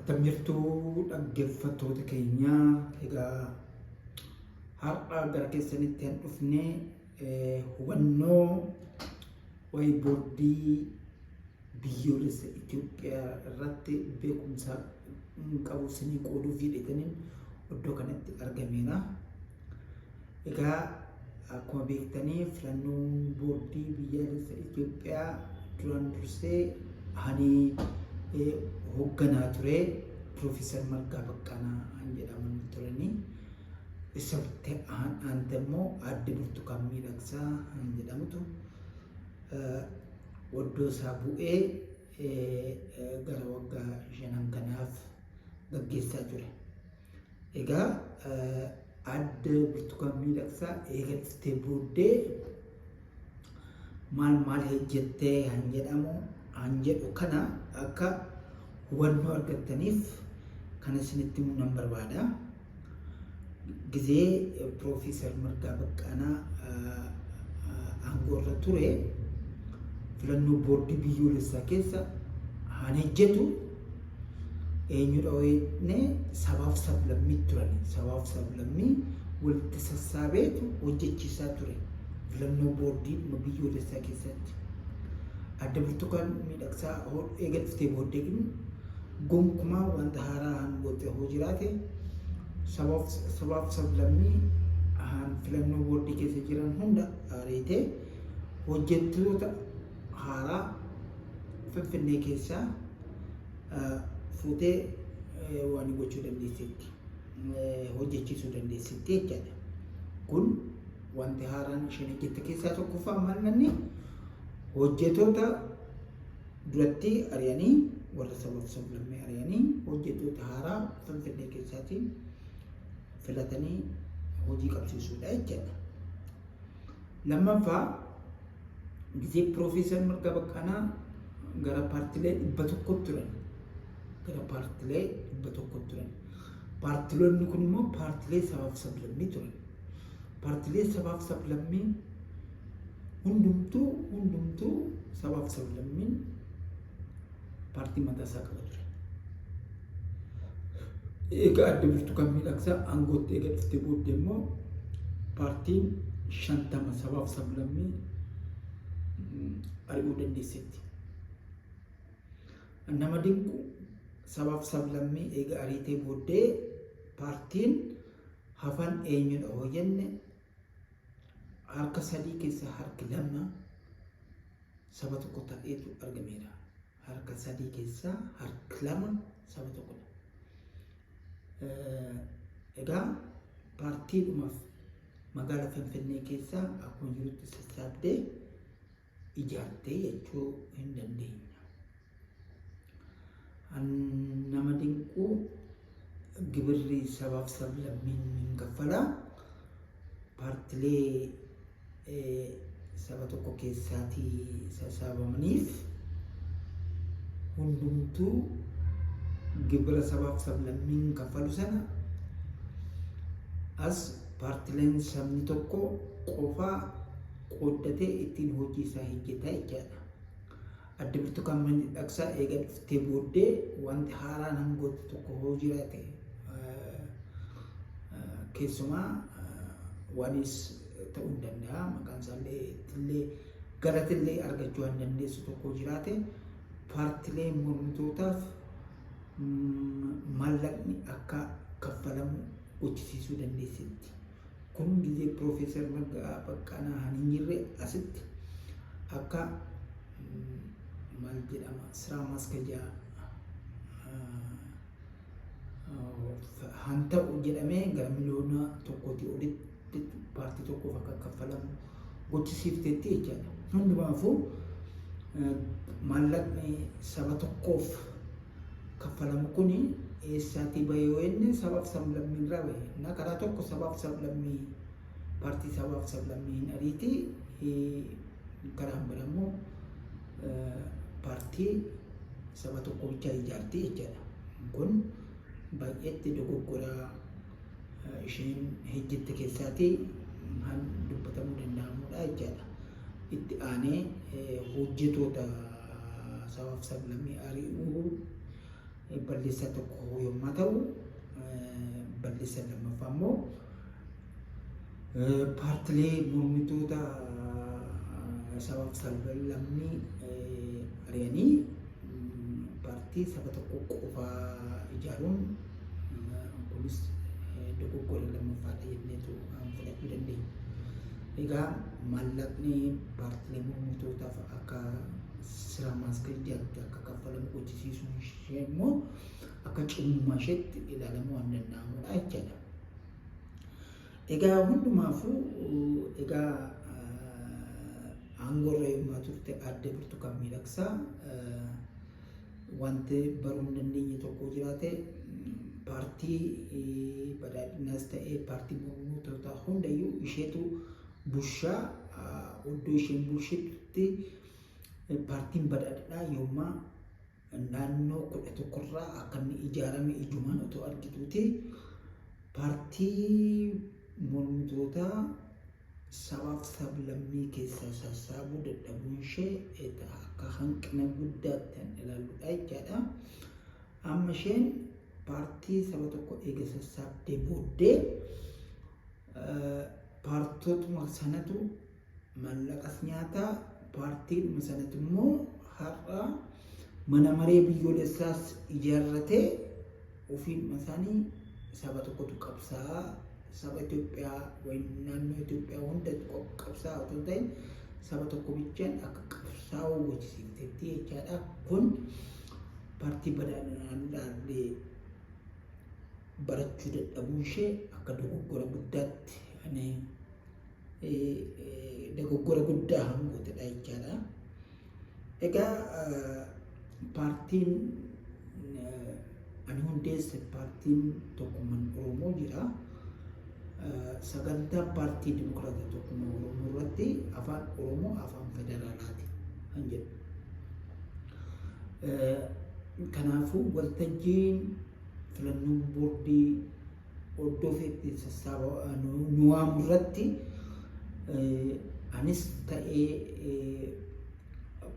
Attam jirtu dhaggeeffattoota keenya? Egaa har'a gara keessanitti kan dhufne hubannoo waa'ee boordii biyyoolessa Itoophiyaa irratti beekumsa qabu isinii qooduuf jedheetaniin iddoo kanatti argameera. Egaa akkuma beektanii filannoon boordii biyyaalessa Itoophiyaa duraan dursee ani hoogganaa ture Piroofeesar Margaa Baqqanaa an jedhaman turanii. Isatti aante immoo Aadde Burtukaan Miidhagsaa an jedhamutu oddoo isaa bu'ee gara waggaa shanan kanaaf gaggeessaa ture. Egaa Aadde Burtukaan Miidhagsaa eega dhuftee booddee maal maal hojjettee han jedhamu han jedhu kana akka hubannoo argattaniif kana isinitti himuu nan barbaada. Gizee Piroofeesar Margaa Baqqaanaa aangoo irra ture filannoo boordii biyyoolessaa keessa han hojjetu eenyudha jennee sabaaf sablammii turan. Sabaaf sablammii walitti sassaabeetu hojjechiisaa ture filannoo boordii biyyoolessaa keessatti. Adda Burtukaan Miidhagsaa eega dhuftee booddee kun gonkumaa wanta haaraa han goote hoo jiraate sabaaf sablammii han filannoo boordii keessa jiran hunda ariitee hojjettoota haaraa Finfinnee keessaa fuutee waan gochuu dandeesseetti. Hojjechiisuu dandeesseetti jechaadha. Kun wanti haaraan isheen hojjette keessaa tokkoffaa maal inni hojjettoota duratti ari'anii, warra sabaaf sablammii ari'anii, hojjettoota haaraa Finfinnee keessaatiin filatanii hojii qabsiisuudha jechaadha. Lammaffaa, gisee Piroofeesar Margaa Baqqaanaa gara paartilee 100 turan. Gara paartilee 100 turan. Paartiloonni kun immoo paartilee sabaaf sablammii turan. Paartilee sabaaf sablammii hundumtuu sabaaf sablammiin paartii mataa isaa qaba ture. Egaa Adde Burtukaan Miidhagsaa aangootti eega dhuftee booddee immoo paartiin 50 sabaaf sablammii ari'uu dandeesseetti. Nama dinqu, sabaaf sablammii eega ariitee booddee paartiin hafan eenyudha hoo jenne, harka sadii keessaa harki lama saba tokko ta'eetu argameera. Harka sadii keessaa harki lama saba tokkodha. Egaa paartiidhumaaf magaala Finfinnee keessaa akkuma jirutti sassaabdee ijaartee jechuu hin dandeenya. Nama dinqu, gibirri sabaaf sablammiin hin kaffala. Paartilee saba tokko keessaatii sassaabamaniif hundumtuu gibira sabaaf sablammiin kaffalu sana as paartileen sabni tokko qofaa qooddatee ittiin hojii isaa hojjeta jechaadha. Adde Birtukaan Miidhagsaa eega dhuftee booddee wanti haaraan hangootti tokko hoo jiraate, keessumaa waanis ta'uu hin danda'a, maqaan isaallee ittillee galatillee argachuu waan dandeessu tokko jiraate, paartilee mormitootaaf maallaqni akka kaffalamu gochisiisuu dandeesseetti. Kun gizee Piroofeesar Margaa Baqqaanaa han hin jirre asitti akka maal jedhama siraa maskajaa han ta'u jedhamee gara miliyoona 1tii olitti paartii tokkoof akka kaffalamu gochisiifteetti jechaadha. Hundumaafuu maallaqni saba tokkoof kaffalamu kun eessaatii bahe yoo jenne, sabaaf sablammii irraa bahe. Na karaa tokko sabaaf sablammii, paartii sabaaf sablammii hin ariiti, karaan bira immoo paartii saba tokko bichaa ijaarti jechaadha. Kun baay'eetti dogoggora isheen hojjette keessaatii kan dubbatamuu danda'amudha jechaadha. Itti aanee hojjetoota sabaaf sablammii ari'uu Balleessaa tokko yommuu ta'u, balleessaa lammaffaa immoo paartilee mormitoota sabaaf sablammii ari'anii paartii saba tokko qofaa ijaaruun kunis dogoggora lammaffaadha jenneetu fudhachuu dandeenya. Egaa maallaqni paartilee mormitootaaf akka sira maaskirjaatti akka kaffalamu gochisiisuun ishee immoo akka cimummaa isheetti ilaalamuu waan danda'amudha jechaadha. Egaa hundumaafuu egaa aangoorra yommuu turte Aadde Birtukaan Miidhagsaa wanti baruu hin dandeenye tokko jiraate, paartii badhaadhinaas ta'ee paartii mormitoota hundayyuu isheetu bushaa. Oddoo isheen bulchitutti paartiin badhaadhinaa yommuu naannoo 11rraa akka inni ijaarame ijumaan otoo argituuti, paartii mormitootaa sabaaf sablammii keessaa sassaabuu dadhabuun ishee akka hanqina guddaatti kan ilaalludha jechaadha. Amma isheen paartii saba tokko eega sassaabdee booddee paartotuma sanatu mallaqas nyaataa, paartiidhuma sanatu immoo har'a mana maree biyyoolessaas ijaarratee ofiidhuma isaanii saba tokkotu qabsaa, saba Itoophiyaa wayim naannoo Itoophiyaa hundatu qabsaa otoo hin ta'in saba tokko bichaan akka qabsaa'u gochisiifteetti jechaadha. Kun paartii badhaadhinaa barachuu dadhabuun ishee akka dogoggora guddaatti ani dogoggora guddaa hangootedha jechaadha. Egaa paartiin ani hundeesse paartiin Tokkummaan Oromoo jira. Sagantaa paartii Dimokiraataa Tokkummaa Oromoo irratti afaan Oromoo afaan federaalaati kan jedhu. Kanaafuu waltajjiin filannoon boordii oddoo feetti sassaaba nu waamu irratti anis ta'ee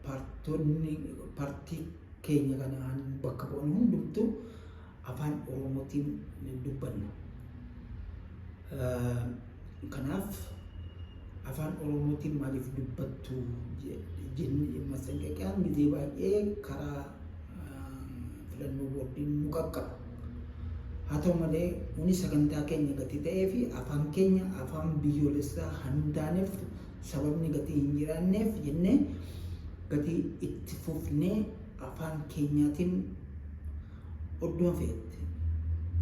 paartonni paartii keenya kanaan bakka bu'an hundumtuu afaan Oromootiin dubbanna. Kanaaf afaan Oromootiin maaliif dubbattu jennee masxanqaqiyaan gizee baay'ee karaa filannoo boordiin nu qaqqaba. Haa ta'u malee kuni sagantaa keenya gatii ta'ee fi afaan keenya afaan biyyoolessaa hin taaneef sababni gatii hin jiraanneef jennee gatii itti fufnee afaan keenyaatiin odduma fe'etti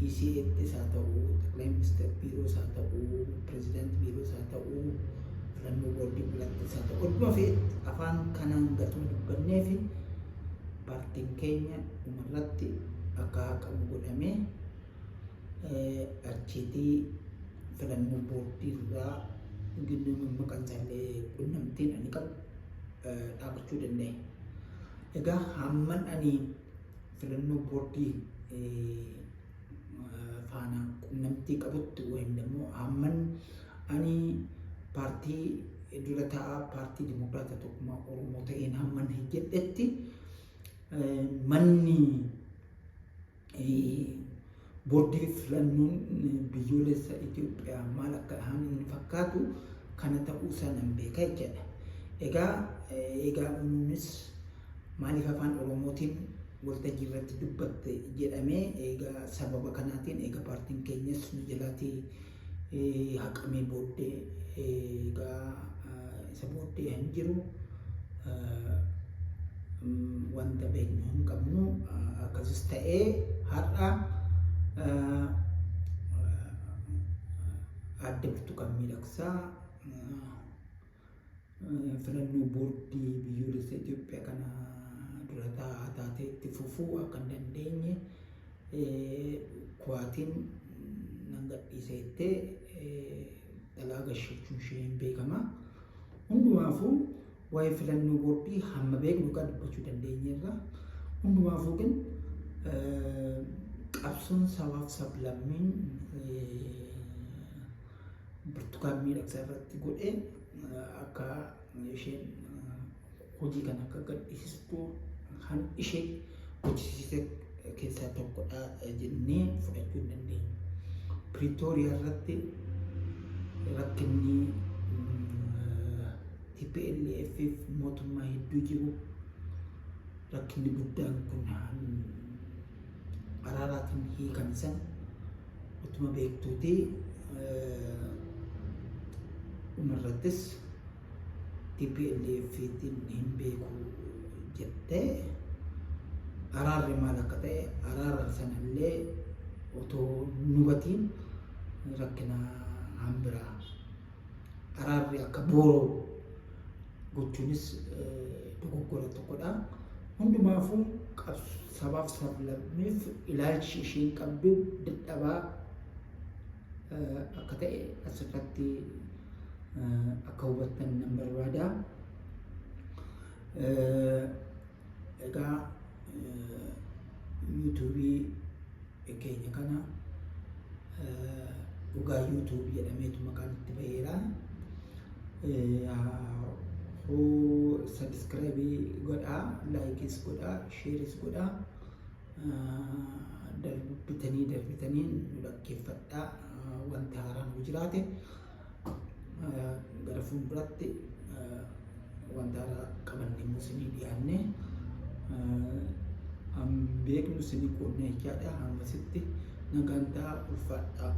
ECAttis haa ta'u, Xaqilay Ministeer biiroos haa ta'u, Pireezidaanti biiroos haa ta'u, filannoo boordii birattis haa ta'u, odduma fe'etti afaan kanaan gatuma dubbannee fi paartiin keenya dhumarratti akka haqamu godhamee achiitii filannoo boordii irraa maqaan isaallee qunnamtiin ani qabu dhaabachuu danda'e. Egaa hamman ani filannoo boordii faana qunnamtii qabutti wayim immoo hamman ani paartii dura taa'aa paartii Dimokiraata Tokkummaa Oromoo ta'een hamman hojjedhetti manni boordii filannoon biyyoolessa Itoophiyaa maal akka inni fakkaatu kana ta'uu isaa nan beeka jechaadha. Egaa nunis maaliif afaan Oromootiin waltajjii irratti dubbatte jedhamee egaa sababa kanaatiin egaa paartiin keenyas nu jalaatii haqamee booddee egaa isa booddee hin jiru wanta beeknu hin qabnu. Akkasis ta'ee har'a Aadde Birtukaan Miidhagsaa filannoo boordii biyyoolessa Itoophiyaa kana dura taa'aa taatee itti fufuu akka hin dandeenye kuwaatiin nan gadhiisa jettee xalaa gashachuun ishee hin beekama. Hundumaafuu waa'ee filannoo boordii hamma beeknu kan dubbachuu dandeenyeerra. Hundumaafuu ግን qabsoon sabaaf sablammiin Birtukaan Miidhagsaa irratti godhe akka isheen hojii kana akka gadhiistu kan ishee hojjisiise. keessaa tokkodha jennee fudhachuu hin dandeenyu. Piriitooriyaa irratti rakkinni TPLF fi mootummaa hedduu jiru, rakkinni guddaan kun araaraatiin hiikame sana utuma beektuuti, dhumarrattis TPLF hin beeku jettee, araarri maal akka ta'e, araara sanallee otoo hin hubatiin, rakkina hambiraa araarri akka booroo gochuunis dogoggora tokkodha. Hundumaafuu sabaaf sablammiif ilaalchi isheen qabdu dadhabaa akka ta'e asirratti akka hubattan nan barbaada. Egaa yuutuubii keenya kana Dhugaa YouTube jedhameetu maqaan itti baheera. Hoo subscribe godhaa, like is godhaa, share is godhaa. Darbitanii darbitanii nu dhaggeeffadhaa, wanta haaraan nu jiraate gara fuulduratti wanta haaraa qabanne immoo isinii dhiyaanne beeknu isinii qoodna jechaadha. Hammasitti nagaan ta'a, ulfaadhaa.